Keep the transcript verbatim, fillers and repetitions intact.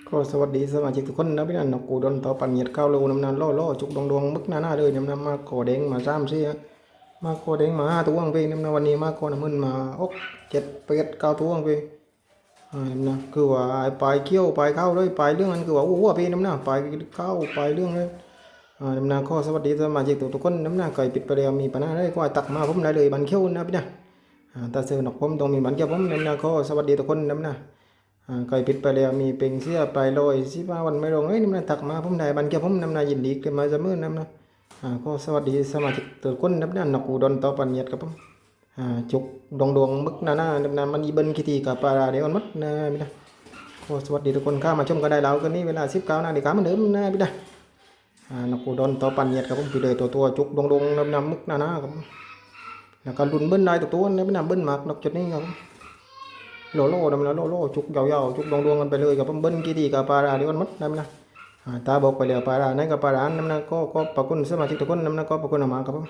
ก็สวัสดีสมาชิกทุกคนนะพี่นะ นกกูดอนต่อปันเหยียดข้าวโลน้ำนะ ล่อๆ จุกดวงๆ มึกหน้าๆ เลยน้ำนะ มาโกแดงมาสามสี่ฮะ มาโกแดงมาห้าตัวเองพี่น้ำนะ วันนี้มาโกน้ำมันมาหกเจ็ดแปดเก้าตัวเองพี่ อ่าน้ำนะ คือว่าไอ้ปลายเขียวปลายขาวเลย ปลายเหลืองนั่นคือว่าโอ้โหพี่น้ำนะ ปลายขาวปลายเหลืองเลย อ่าน้ำนะ ก็สวัสดีสมาชิกทุกๆ คนน้ำนะ ใครผิดไปแล้วมีปัญหาอะไรก็ตักมาผมได้เลย บันเขียวนะพี่นะ อ่าถ้าซื้อนกผมต้องมีบันเขียวผมน้ำนะ ก็สวัสดีทุกคนน้ำนะ อ่าใครผิดไปแล้วมีเปงเสียไปลอยสิบห้าวันไม่ลงเอ้ยน้ำนะ ทักมาผมได้ บันเขียวผมน้ำนะ ยินดีขึ้นมาเสมอน้ำนะ อ่าก็สวัสดีสมาชิกทุกคนน้ำนะ นกกูดอนต่อปันเหยียดครับผม อ่าจุกดวงๆ มึกหน้าๆ น้ำนะ มันอีเบิ้ลขี้ทีกับปลาเดียวกันหมดนะพี่นะ ก็สวัสดีทุกคนข้ามาชมกันได้แล้วกันนี้เวลาสิบเก้านาฬิกาเหมือนเดิมนะพี่นะ อ่านกกูดอนต่อปันเหยียดครับผม พี่เลยตัวตัวจุกดวงๆ น้ำๆ มึกหน้าๆ ครับผม แล้วก็ลุ้นเบิ้ลได้ตัวตัวนะพี่นะ เบิ้ลมากนกจุดนี้ครับผม โลโลนะพี่นะ โลโลจุกยาวๆ จุกดวงๆ กันไปเลยครับผม เบิ้ลขี้ทีกับปลาเดียวกันหมดนะพี่นะ อ่าตาบอกไปแล้วปลาไหนกับปลาอันน้ำนะ ก็ขอบพระคุณสมาชิกทุกคนน้ำนะ ขอบพระคุณมากครับผม